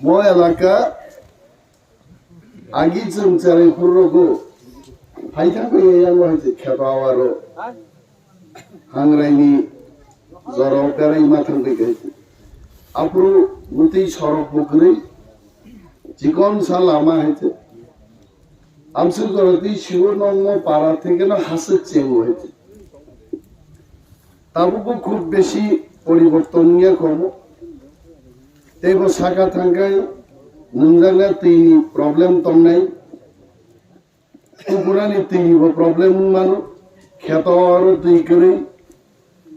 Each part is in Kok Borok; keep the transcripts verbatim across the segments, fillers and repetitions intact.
Mo elaka agi chwng cherai phuru rogo hai thang bai yang hai kheto awaro hangraini jora berai ma thang bai hai. Aphuru mutwi sorok bo kwrwi chikon sa lama hai. Amswk jora twi siwo nongmo para thekeno haswk chengo hai. Tabukbo khub besi poriborton wngya khomo. Teibo saka thangkhe nungjakna twini problem tongnai. Tukurani twinibo problem wngmano. Kheto aro twi kwrwi,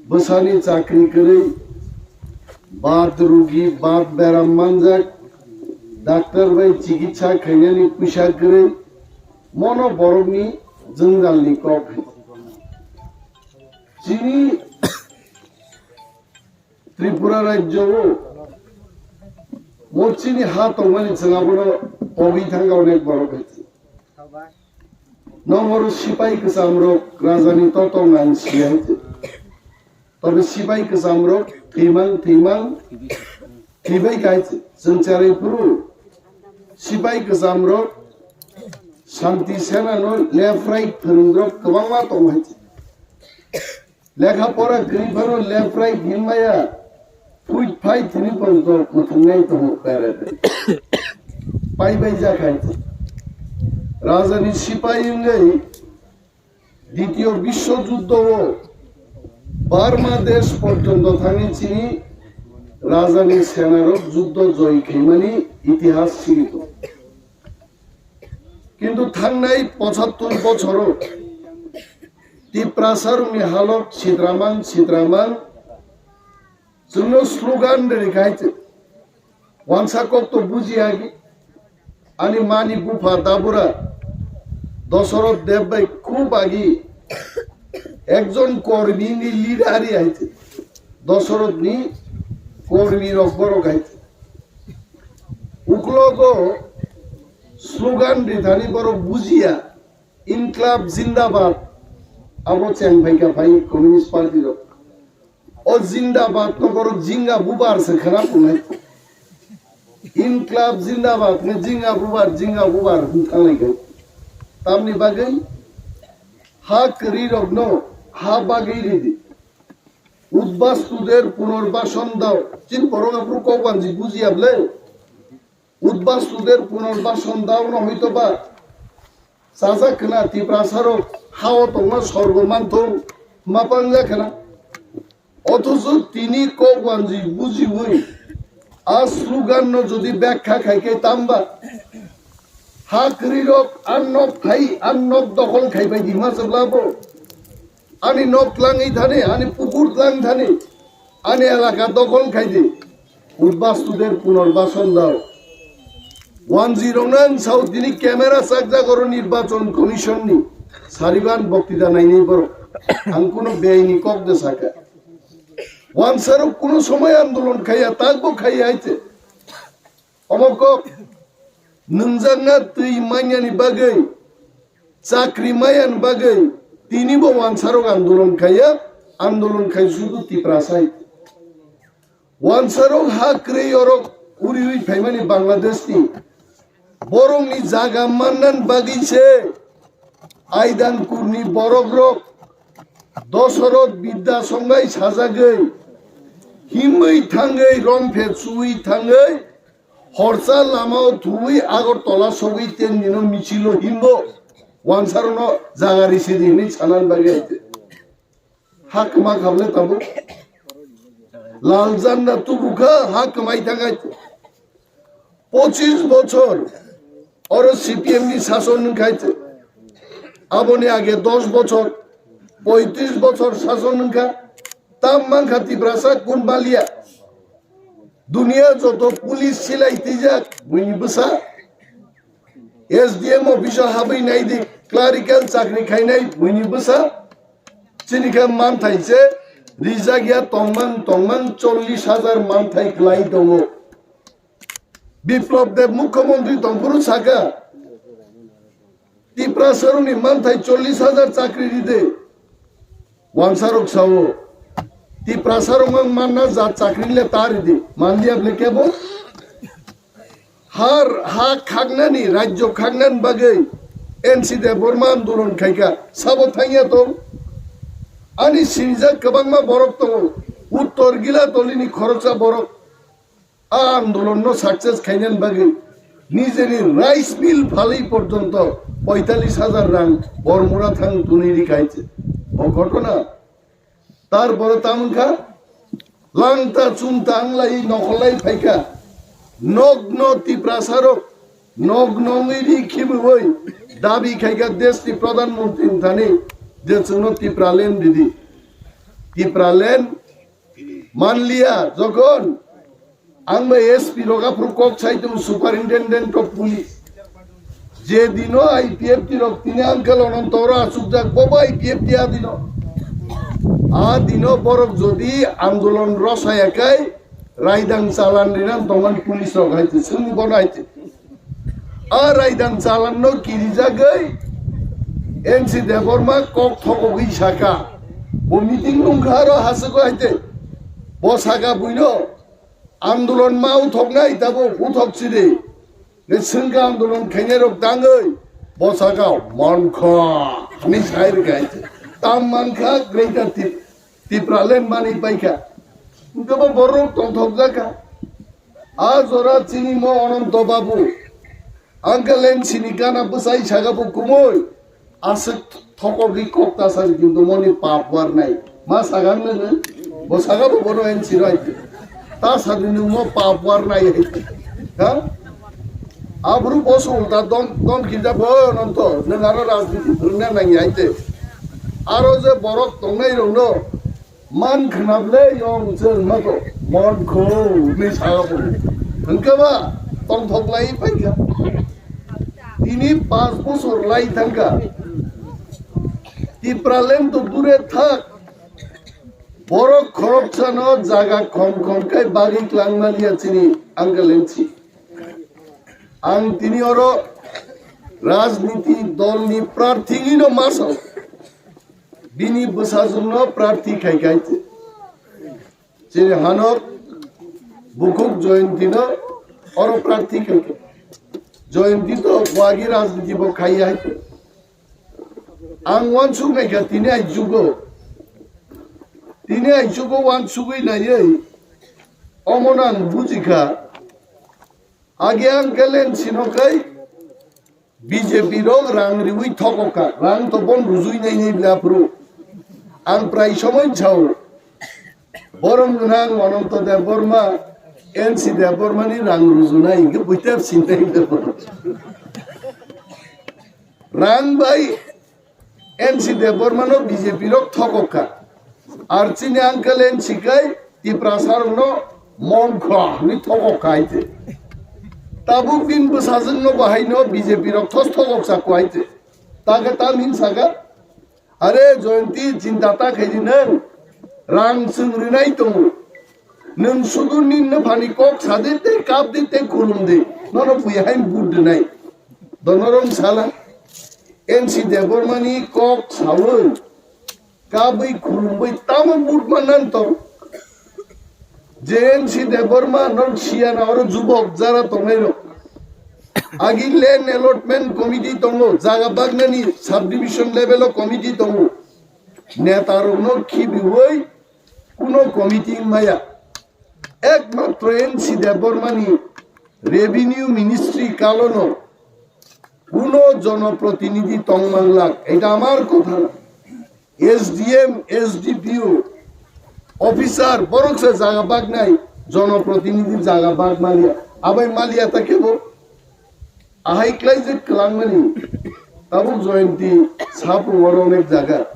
bwsani chakri kwrwi, baat rugi, baat beram manjak, doctor bai chikitsa khainani puisa kwrwi, mono borokni jwngjalni kok hai. Chini Tripura rajyo o mo chini ha tongmani chwng abono pogwi thangkha onek borok hai. Nongoro sipai kwcham rok rajani totong ang siya hai. Tobe sipai kwcham rok thwimang thwimang thwibai kai chwng cherai phuru sipai kwcham rok Shanti Sena no left right phwrwng rok kwbangma tong hai. Lekha pora kwrwi phano left right hinmaya, phuit phai thini pon to mwthwngnai tongo pere. Pai bai jak hai. Rajani sipai wngwi Ditiyo Biswo Juddho o Burma desh porjonto thangwi chini rajani senarok juddho joy khaimani itihas siri tongo. Kintu thangnai pochattor bochoro Tiprasarokni halok sitramang sitramang chwngno slogan rwrwi khai chwng wansa kokto bujiya agi ani mani bupha dabura Dosoroth Deb bai khub agi ekjon kormini leader hai chwng Dosorothni kormi rok borok hai chwng. Uklogo slogan rithani borok bujiya, Inklab Zindabad, abo cheng phaikha phai Communist Party rok. O Zindabad no borok jinga bubar se khana punai. Inklab Zindabad ne jinga bubar, jinga bubar hwn thanglai kha. Tamni bagwi ha kwrwi rok no ha bagwi ridi. Udbastuder punarbasan dao. Chin borok aphuru kok banji bujiya ble. Udbastuder punarbasan dao no hoito ba sajak khna Tiprasarok hao tongma sorgo manthung ma pangya khna. Othocho tini kok banji bujiwi a slogan no jodi byakha khai khe tamba ha kwrwi rok an nok phai an nok dokhol khai bai di ma chwla bo. Ani nok tlangwi thani, ani pukur tlang thani, ani elaka dokhol khai di. Udbastuder punarbasan dao. Wanjwi rokno ang sao tini camera chakjak oro Nirbachon Commission ni sariban boktita nainai borok. Ang kuno beaini kok de saka. Wansarok kuno somoy andolon khaiya, takbo khaiya hai te. Omo kok nwngjakna twi manyani bagwi, chakri mayani bagwi tinibo wansarok andolon khaiya, andolon khai sudu Tiprasai. Wansarok ha kwrwi orok uriwi phaimani Bangladeshni borokni jaga mannani bagwi se Aidankurni borokrok Dosoroth Bidya Songbai sajagwi himwi thangwi romphe chuwi thangwi horsa lamao thuwi Agartala sogwi tengnino michilo himbo wansarokno jaga risidi hinwi sanani bagwi hai te. Ha kwma khable tabuk lal janda tubukha ha kwmai thangkha hai te. Pochis bochor oro C P M ni sason wngkha hai te. Aboni age dos bochor, poitris bochor sason wngkha. Tam mankha Tiprasa kun balia. Dunia joto police silai twijak buini bwsa. S D M office o habwi naidi clerical chakri khainai buini bwsa. Chini khe manthai se rijak ya tongmang tongmang chollish hajar manthai kwlai tongo. Biplab Deb mukhyamantri tongphuru saka, Tiprasarokni manthai chollish hajar chakri ride. Wansarok sao, Tiprasarok mang manna jat chakri le ta ride. Manliya ble kebo? Har ha khagnani, rajyo khagnani bagwi N C Debbarma andolon khaikha. Sabo thangya tong? Ani sinijak kwbangma borok tongo. Uttor Gilatolini khoroksa borok a andolonno success khainani bagwi nijeni rice mill phalwi porjonto poitalis hajar rang bormura thang tuni rikha hai se. O ghotona. Tarpore tamungkha langta chungta anglai nokolai phaikha. Nogno Tiprasarok nogno wngwi ri khibiwi dabi khaikha deshni pradhan mantri thani je chwngno Tipraland ridi. Tipraland manliya jokhon ang bai S P rok aphuru kok sai tongo, Superintendent of Police. Je dino I P F T rok tini uncle Ononto oro achukjak, bobo I P F T a dino. A dino borok jodi andolon rosaya kai raidang chalan rinan tongmani police rok hai te, sini bono hai te. A raidang chalanno kirijagwi N C Debbarma kok thokogwi saka. Bo meeting nungkha aro hasiko hai te. Bo saka buino andolon ma uthoknai tabo uthok sidi. Ne sengka andolon khainai rok tangwi bo saka mankha. Ani sai rwkha hai te. Tam mankha Greater Tip-, Tipraland mani paikha. Hwnkhe bo borok tongthokjakha. A jora chini mo Ononto Babu, Uncle N C ni gana bwsai saka bo kumui, aswk thokogwi kok ta sari kintu moni pap warnai. Ma saka nwnwi, bo saka bo bono N C roi. Ta sari nwng mo pap warnai. Ha? Abru bosu ulta dom, dom kinta bo Ononto, nwng aro rajniti phwrwngna nangya hai te. Aro je borok tongnai rokno, Man khwnable yong chwng mato mon kho ni saga bo. Hwnkhe ba tongthok lai paikha. Tini panch bosor lai thangkha. Tipraland to dure thak. Borok khoroksano jaga khom khom khai bagwi klangmaliya chini Uncle N C. Ang tini oro rajniti dolni prarthini no masao. Bini bwsajwkno prarthi khai khai te. Chini hanok bukhuk Joyantino oro prarthi khai khe. Joyanti to wagi rajniti bo khai hai te. Ang wansuk nai kha tini ai jugo. Tini ai jugo wansugwi naiwi. Omono ang buji kha. Age ang kelen sino kai. B J P rok rang riwi thokokha, rang to bon rujui nai nai bla phuru. Ang prai somoi sao, borom gwnang Ananto Debbarma, N C Debbarma ni rang rujunai hingke buitep sinai bla phuru. Rang bai N C Debbarma no B J P rok thokokha. Ar chini uncle N C kai Tiprasa rok no mongkha hwnwi thokokha hai te. Tabuk din bwsajwk no bahai no B J P rok thos thokok sa kwai te. Ta khe tam hin saka. Are Joyanti chinta ta khaidi nwng rang chwng rinai tongo. Nwng sudu nin no phani kok sadi tei kap di tei khulum di. Nono bui hai bud rinai. Donorong sala. N C Debbarma ni kok sawi kabwi khulumwi tamo but mannan tong. J N C Debbarma non siyana oro jubok jara tongnai rok. Agi land allotment committee tongo, jaga bagnani subdivision level o committee tongo. Neta rokno khibiwi kuno committee maya. Ekmatro N C Debbarma ni revenue ministry kalono kuno jonoprotinidhi tongmanglak. Eta amar kotha na. S D M, S D P O, officer, borok se jaga bagnai, jonoprotinidhi jaga bag malia. Abai malia ta kebo? Ahai klai je kwlangmani. Tabuk Joyanti sapu oro onek jaga.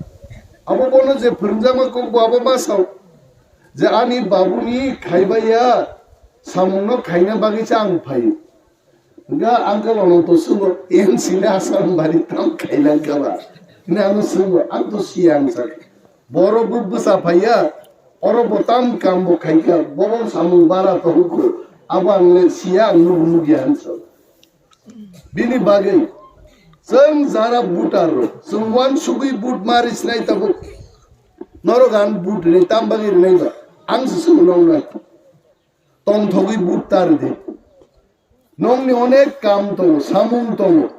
Abo bono je phwrwngjakma kok bo abo ma sao. Je ani babuni khaibaiya samungno khaina bagwi se ang phaio. Hwnkha uncle Ananto swngo, "N C ni Assam bari tam khailangkha ba?" Hwnwi ano swngo, ang to siya ang sak. Boro bo bwsa phaiya, oro bo tam kam bo khaikha, bobo samung bara tongkho, abo ang le siya ang nuk nukya hinwi sak. Bini bagwi, chwng jara voter rok, chwng uansugwi vote ma ri sinai tabuk. Norok ang vote rinai tam bagwi rinai ba, ang se swngo noknai. Tongthogwi vote ta rwdi. Nokni onek kam tongo, samung tongo.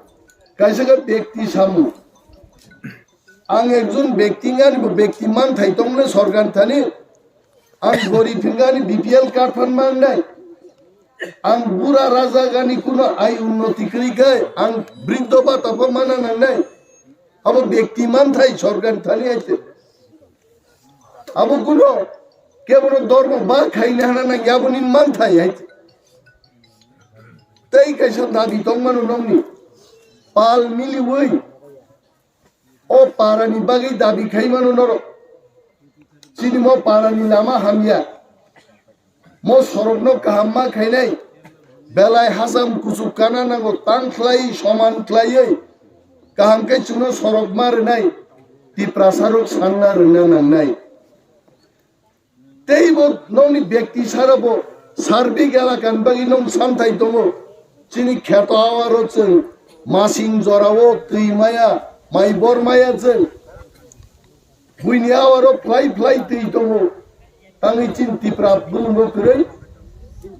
Kaisa khe bekti samung. Ang ekjon bekti ani bo bekti manthai tongle sorkar thani. Ang gorib hingani B P L card phan mangnai. Ang bura raja gani kuno ai unnoti kwrwi khe ang briddo bata pho mana nangnai. Abo bekti manthai sorkar thani aite. Abo kuno kebono dormo ba khaina hana nang yaboni manthai aite. Tei kaisa dabi tongmano nokni pal miliwi o parani bagwi dabi khaimano norok. Chini mo parani lama hamya. Mo sorokno kaham ma khainai. Belai hacham kuchuk kana nango tang khlai soman khlaiwi. Kaham khe chwngno sorok ma rwnai. Tiprasa rok sanna rwna nangnai. Tei bo nokni bekti sara bo sarbik elakani bagwi nong santhai tongo. Chini kheto awaro chwng masing jorao twi maya, mai bor maya chwng. Buini awaro phlai phlai twi tongo. Tangwi chini Tipra bumung bo kwrwi.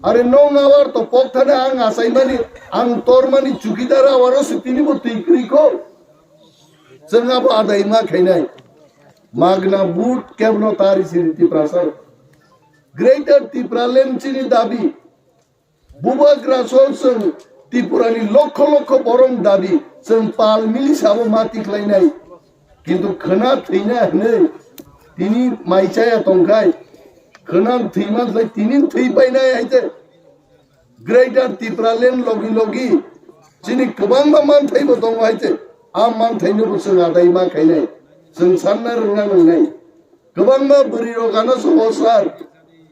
Are nong awar to pok thani ang achaimani, ang tormani chukidar awaro se tini bo twi kwrwi kho. Chwng abo adai ma khainai. Magna vote kebno tari siri Tiprasa. Greater Tipraland chini dabi. Bubagra so chwng Tripurani lokho lokho borong dabi. Chwng pal mili sabo ma tikhlainai. Kintu khwna thwina hwnwi tini mai chaya tongkhai. Khwna thwima khlai tini thwi painai hai te. Greater Tipraland logi logi chini kwbangma manthai bo tongo hai te. A manthai no bo chwng adai ma khainai. Chwng sanna rwngna nangnai. Kwbangma bwrwi rok ano sobo sar.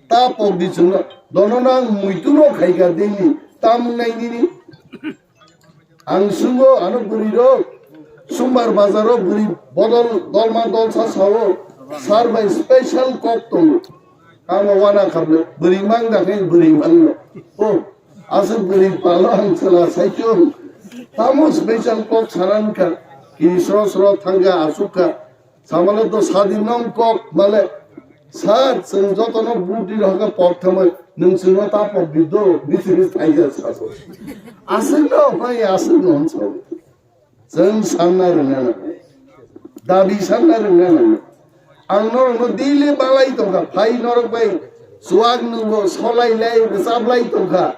Ta pok di chwngno. Dono nang muitu no khaika daily. Tam nai nini. Ang sungo ano bwrwi rok. Sumbar bazar o bwrwi bodol dolma dolsa sao. Sar bai special kok tongo. Amo wana khamle bwrwi mang da khe bwrwi mang no. O aswk bwrwi palo ang chwla saichung. Tamo special kok saran kha. Ki sro sro thangga asuk kha. Samale to sadi nong kok male. Sir, chwng jotono vote ri rokha pok thamai. Nwng chwngno ta pok di do. Bisi bisi thaija saso. Aswk no, mai aswk no hwnso. Chwng sanna rwngna nangnai. Dabi sanna rwngna nangnai. Ang norokno daily balai tongkha, phai norok bai chuwak nwngo, solai lai, rwchap lai tongkha.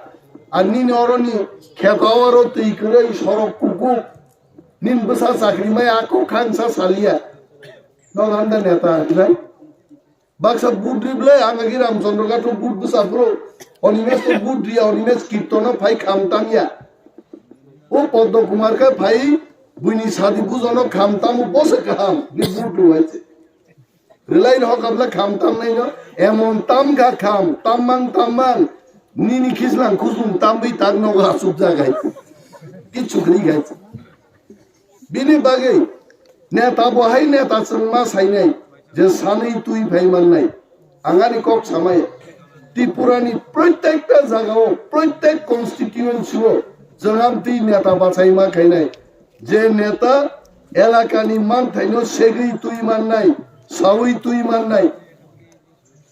Ar nini oroni kheto oro twi kwrwi, sorok kukuk. Nini bwsa chakri mai ako khangsa saliya. Nok handa neta hinai. Baksa vote ri bwle, ang agi Ramchandra Ghat o vote bwsa phuru, Onimesh to vote riya, Onimesh Kirtona phai kham tamya. O Padma Kumar khe phai buini sadi bujono kham tamo bose kaham, ni vote rwai se. Rwlai rw hokha bwle kham tam nai no, emon tam kha kham, tam mang, tam mang, nini khislang khusung tam bwi tak nogo asuk jagai. Kichu khri gai. Bini bagwi neta bo hai neta chwngma sainai je sanwi twi phai mannai. Ang ani kok samai Tripurani protekta jagao, protek constituency o chwng amtwi neta bachai ma khainai. Je neta elakani manthaino segwi twi mannai, sawi twi mannai.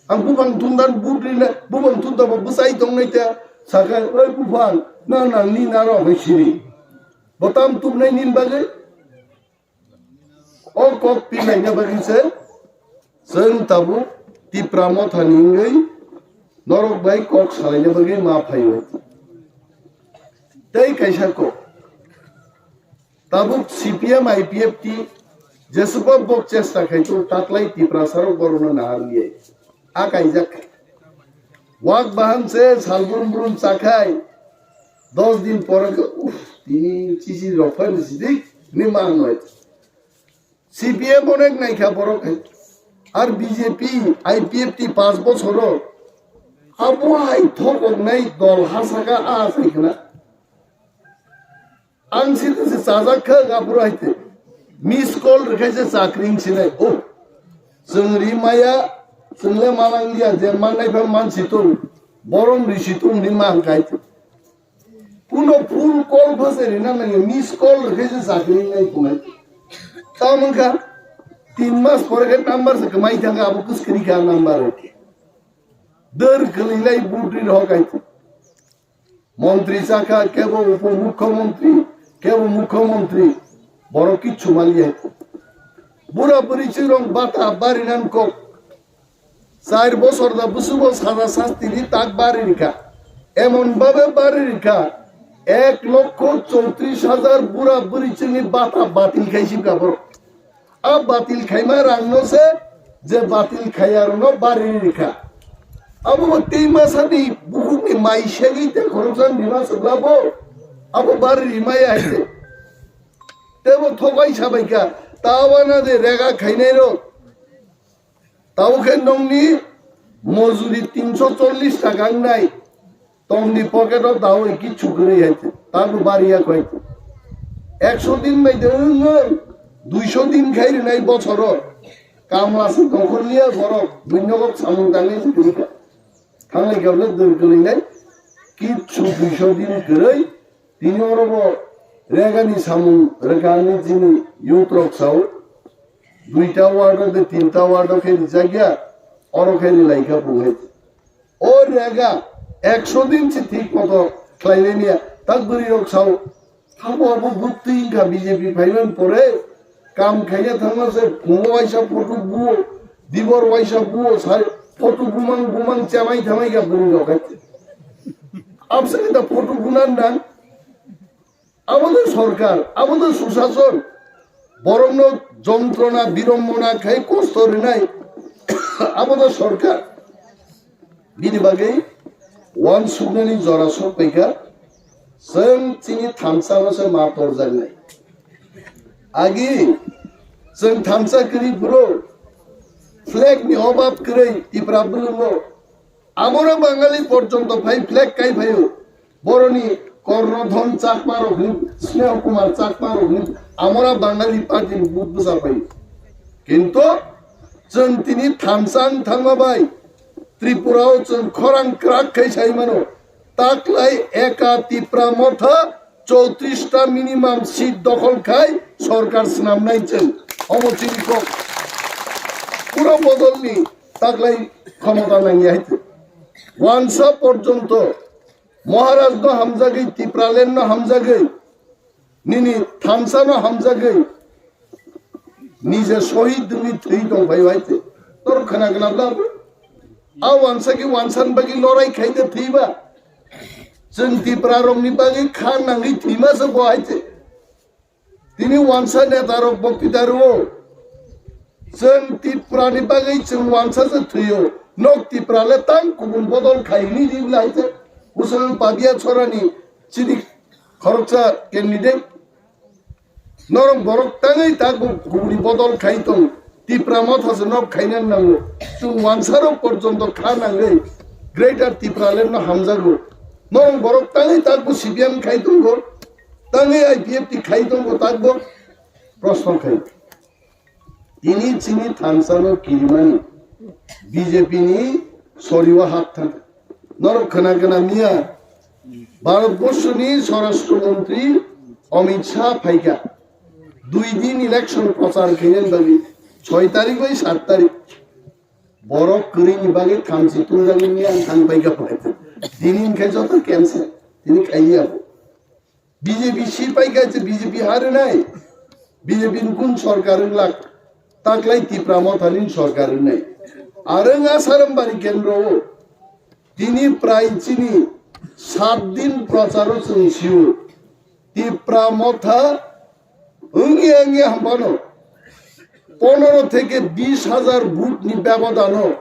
Ang buphang thumdan butri le, buphang thumda bo bwsai tongnai te, sakha, "Oi buphang, na nangni naro hoi siri." Bo tam tubnai nini bagwi? O kok pilaina bagwi se, chwng tabuk Tipra Mothani wngwi norok bai kok salaina bagwi ma phaio. Tei kaisa kok. Tabuk C P M I P F T jeswkba bok chesta khai tongo, taklai Tiprasarok borokno naharliya. A kaijak. Wak bahan se salbrum brum chakhai. Dos din pore khe, "Uff, tini chichi rok phai sidik," ni ma hwnwi. C P M onek naikha borok hai. Ar B J P, I P F T pas bosoro. Abo hai thokoknai dol hasaka a sai khna. Ang sini se chajak kha gapura haite. Miss call rwkhaise chakring sinai. Oh, chwng ri maya, chwng le manang liya, je mannai pha mansi tung, borom risi tung ni man kai. Kuno full call phase rina nang miss call rwkhaise chakring nai kunai. Tamang kha, tin mas pore khe number se kwmai thang abo kuskri kha number. Dar kwlwi lai butri rw kai. Montri chakha, kebo upomukhyamantri, kebo mukhyamantri, borok kichu maliya. Bura bwrwi chwrwng bata bari nang kok. Char bosor da busugo saja sasti di tak bari rikha. Emon babe bari rikha, ek lokho chowtris hajar bura bwrwi chwrwngni bata batil khai sibkha borok. A batil khaima rangno se je batil khaiya rokno bari rikha. Abo bo tei masa ni bukhuk ni mai segwi te khoroksa ni ma sokla bo. Abo bari rimaya hai te. Tebo thokai sabaikha. Tawana de rega khainai rok. Tabo khe nongni mojuri tinsho chollish taka wngnai. Tongni pocket o dawi kichu kwrwi hai te. Tabo bari ya koi. Ekso din bai de wng wng. Duisho din khai rinai bosoro. Kamla se dokhor liya borok. Buinogok samung tangai se kwrwi kha. Thanglai khe bole dui kwlwinai, kichu duisho din kwrwi, tini oro bo regani samung rwkha hwnwi chini youth rok sao, duita ward o de tinta ward o khe rijak ya, oro khe rilai kha bung hai. O rega ekso din se thik moto khlai lai niya, tak bwrwi rok sao, Abo abo buktwi wngkha B J P phaiman pore kam khaina thangma se phungo waisa photo buo, dibor waisa buo, sai photo bumang bumang chamai thamai kha bwrwi rok hai. Absani da photo bunan nang. Abo da sorkar, abo da susason. Borokno jontrona, birombona khai kosto rinai. Abo da sorkar. Bini bagwi uansuknani jora sokpaikha, chwng chini thansa no se ma torjaknai. Agi chwng thansa kwrwi phuru flag ni obab kwrwi Tipra bwlwngo. Amora Bangali porjonto phai flag kai phaio. Boroni Kornodhon Chakma rokni, Sneho Kumar Chakma rokni, Amora Bangali party ni vote bwsa pai. Kintu chwng tini thansa wng thangma bai Tripura o chwng khorang kwrak khai sai mano. Taklai eka Tipra motha chowtris ta minimum seat dokhol khai sorkar swnamnai chwng. Omo chini kok. Pura bodolni taklai khomota nangya hai. Wansa porjonto Maharaj no hamjagwi, Tipraland no hamjagwi, nini thansa no hamjagwi, nije shohid wngwi thwi tong phai hai te. Tor khna khna bla bo. A wansa ki wansa ni bagwi lorai khai de thwi ba. Chwng Tipra rok ni bagwi kha nangwi thwi ma se bo hai te. Tini wansa neta rok boktwita rwo. Chwng Tipra ni bagwi chwng wansa se thwio. Nok Tipra le tang kubun bodol khai ni di lai se. Usang Pabiya Chora ni chini khoroksa candidate. Norok borok tangwi tak bo kubuni bodol khai tong. Tipra motha se nok khaina nango. Chwng wansa rok porjonto kha nangwi Greater Tipraland no hamjago. Norok borok tangwi tak bo C P M khai tongo. Tangwi I P F T khai tongo tak bo proshno khai. Tini chini thansa no kirimani B J P ni soriwa hap thang. Norok khna khna miya Bharat Borsho ni Swarashtra Mantri Amit Shah phaikha. Dui din election prochar khainani bagwi soi tarik bai sat tarik. Borok kwrwi ni bagwi thamchi tungjagwi miya ang thang phaikha phaikha. Tini hinkhe joto cancel. Tini khaiya bo. B J P si pai kha se B J P harwnai, B J P ni kun sorkar wng lak, taklai Tipra motha ni sorkar wngnai. Ar wng Asarambari kendro o tini prai chini sat din prochar o chwng sio. Tipra motha wngya wngya hamphano pondro theke bis hajar vote ni bebodano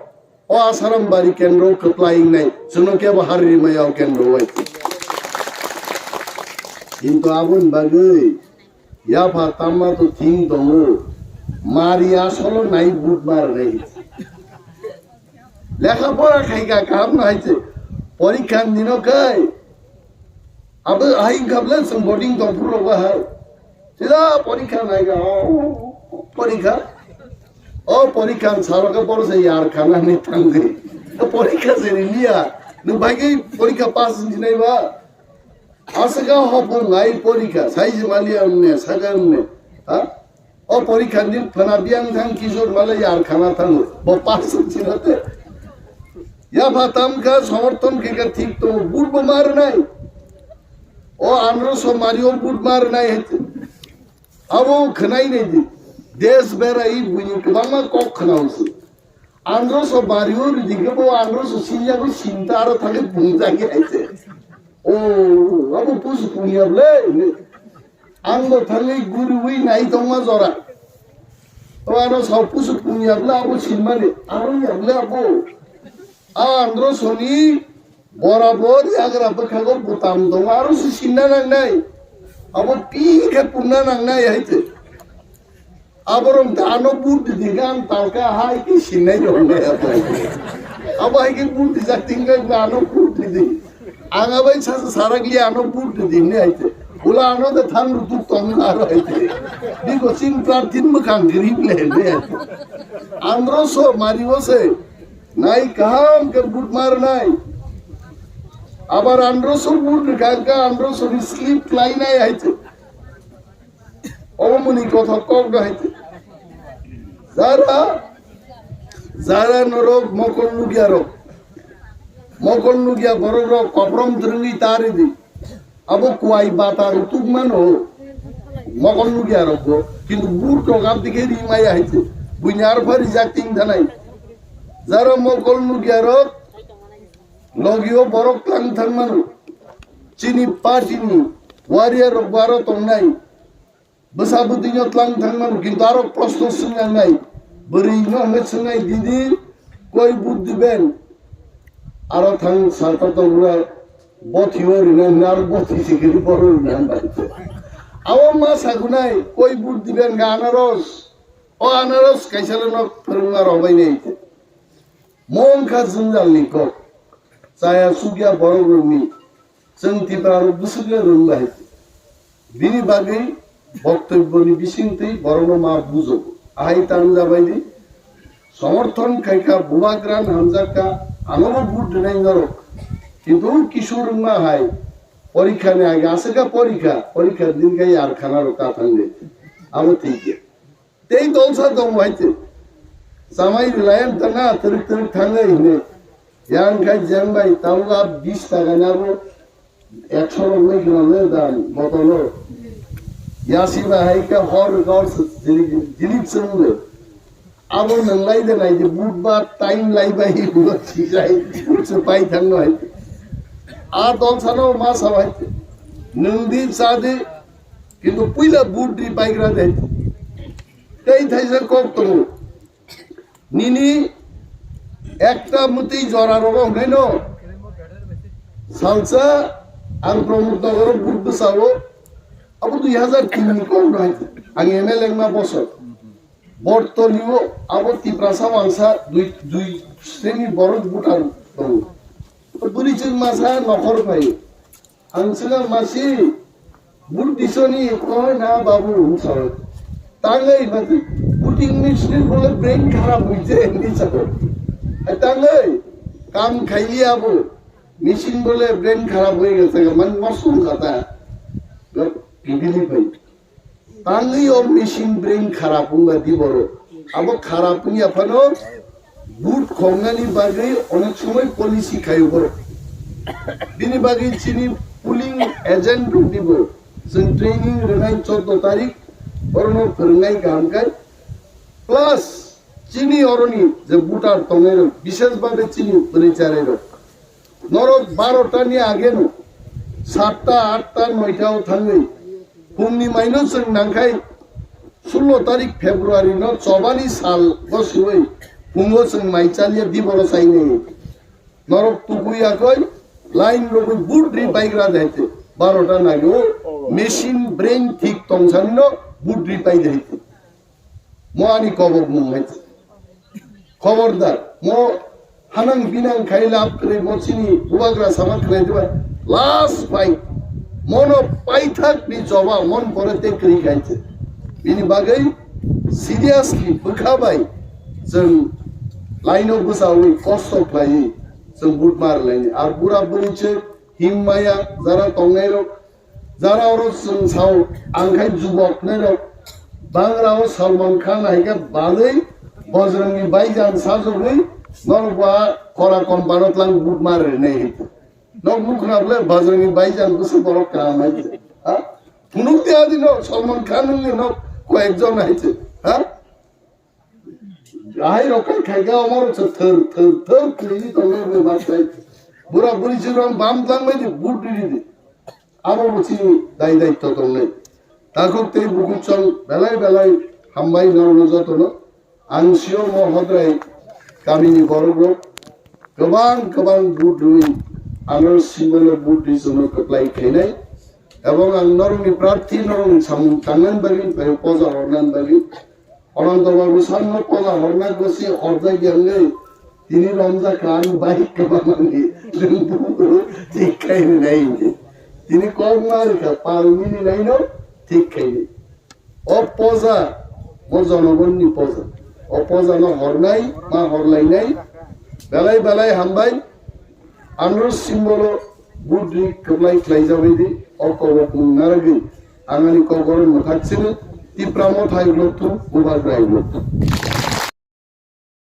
o Asarambari kendro kwplai wngnai, chwngno kebo hari rimaya o kendro bai. Kintu aboni bagwi yapha tamma to thing tongo, mari asolo nai vote mar nai. Lekha pora khai ka kaham no hai se, porikha nino kai. Abo hai wngkha bwle chwng boarding tong phuru rok bahai. Sida porikha nai ka, o, porikha. O porikha ni salo khe boro se yar khana ni thangwi. O porikha se riliya. Nwng bai khe porikha pass wngsinai ba? Aswk a hopung ai porikha, sai se maliya wngni, saka wngni. Ha? O porikha ni phana biyang thang Kishore male yar khana thango. Bo pass wngsinate. Yapha tamkha, somorthon khe kha thik tongo, vote bo ma rwnai. O andro somari o but mar nai hai. Abo khwnai nai di. Des berai buini kwbangma kok khwnao se. Andro so bari o ridi ke bo andro so silya ko sinta aro thangwi pungjak hai se. O, abo pusu punya ble. Ang bo thangwi guriwi nai tongma jora. To ano sa pusu punya ble abo sinmani. Aro ya ble abo. A andro soni borabor yagra bwkhago butam tongo, aro se sinna nangnai. Abo pi khe punna nangnai hai se. Aborok da ano but di di gan talka hai ki sinai rok nai abo. Abo hai ki but di jak ting kai ba ano but di di. Ang abai sa sa sarak li ano but di di ne hai se. Ula ano da thang rutuk tong aro hai se. Biko sin prarthin mwkhang grip le ne hai se. Andro so mari o se. Nai kaham ke but mar nai. Abar andro so but ni kangka andro so ni slip klai nai hai se. Obo muni kothok kok do hai se. Jara, jara norok mokol nugya rok. Mokol nugya borok rok koprom drwngwi tari di. Abo kuai bata rutuk mano. Mokol nugya rok bo. Kintu but rok abdi ke ri maya hai se. Buini arpha rijak ting thanai. Jara mokol nugya rok. Logio borok tlang thang mano. Chini party ni warrior rok bo aro tongnai. Bwsa bwtwino tlang thang mano, kintu aro proshno swngnai. Bwrwi no hwnwi swngnai, didi koi but diben? Aro thang salta tongra bothi o rina hwnwi aro bothi sikiri boro rina hwnbai. Abo ma sagunai, koi but diben ga anaros. O anaros kaisa le nok phwrwngma rok bai nai. Mongkha jwngjal ni kok. Chaya sukya borok rok ni. Chwng Tipra rok bwswk le rwng bai. Bini bagwi boktobbo ni bisingtwi borok no ma bujo. Ahai tang jabai di. Somorthon khaikha, bubagra hamjakha, ano bo but rwnai norok. Kintu kisu rwngma hai. Porikha ni age aswk kha porikha, porikha din khe yar khana rok ta thang di. Abo thik ya. Tei dolsa tongo hai se. Samai rwlayan tana twrwk twrwk thangwi hwnwi. Yang khai jeng bai tabuk a bis taka ni abo ekso rok nai khwna le dan botolo. Yasi bai hai khe hor hor se jilik jilik se wngwi. Abo nwng lai de nai de but ba time lai bai bo si jai se pai thang no hai. A dolsa no ma sa hai. Nwng di sa di kintu puila but ri pai gra de. Tei thaisa kok tongo. Nini ekta mwtwi jora rogo hwnwi no. Salsa ang Pramod Nogoro but bwsao. Abo dui hazar tin ni kok no hai. Ang M L A wngma bosor. Bortoni o abo Tiprasa wangsa dui, dui sreni borok butar tongo. Bwrwi chwng masa nokhor phai. Ang swkang masi, but disoni koi na babu hwn sawi. Tangwi mati, puting machine bole brain kharap hoiche, hindi sabo. Ai tangwi, kam khaili abo, machine bole brain kharap hoi gese, man masum khata. Gap, gibili pai. Tangwi o machine brain kharap wngba di borok. Abo kharap wngya phano but khongnani bagwi onek somoi policy khaio borok. Bini bagwi chini polling agent rok nibo chwng training rwnai chordo tarik, orono phwrwngnai kaham khai. Plus chini oroni je voter tongnai rok, bishesh bhabe chini bwrwi charai rok. Norok barota ni age no, satta, atta, noita o thangwi, phungni maino chwng nangkhai, sullo tarik February no chobani sal bo siwi, phungo chwng mai chaliya di boro saini. Norok tukui yakoi, line rogwi but ri baigra de haite, barota nagi o, machine brain thik tongsani no but ri pai de haite. Mo ani kobok mung hai. Khobordar, mo hanang binang khai lab kwrwi mo chini bubagra sama khwlai diba. Last fight. Mono paithak ni choba mon pore te kwrwi khai se. Bini bagwi seriously bwkha bai chwng line o bwchawi kosto khlaiwi chwng but mar laini. Ar bura bwrwi se himmaya jara tongnai rok Jara oro chwng sao, ang khai jubok nairok, Bangra o Salman Khan hai khe balwi Bojrangni baijan sajogwi norok bo a kora kompano twlang but mar rwnai hai khe. Nok mukra ble bajrang ni baijan busu borok kaham hai. Ha? Phunuk dia di nok Salman Khan ni nok koyek jon hai se. Ha? Ahai rok kai khai ga omor se thar thar thar kri ni tong le ba sai. Bura buri se rom bam jang mai di but di di. Abo bo chini dai dai to tong le. Takhuk tei bukhuk chong belai belai hambai norok no joto no. Ang sio mo hodrai kamini borok rok kwbang kwbang but rwi ano simbolo but rwi jono kwplai khainai. Ebong ang norokni prarthi norokni samung tangnani bagwi bai poja hornani bagwi Ananto Babu sanno poja horna gosi horjak yangwi tini romjak kha ang bai kwbangmani nwng buphuru thik khaini nai hinwi. Tini kok ma rikha pal mini naino thik khaini. O poja, bo jonogonni poja. O poja no hornai, ma horlainai. Belai belai hambai. Anro simbolo budri kwplai khlai jabidi. O kobok mung naragwi. Angani kok oro mwthak sini. Tipra mothai loktu, bubagra loktu.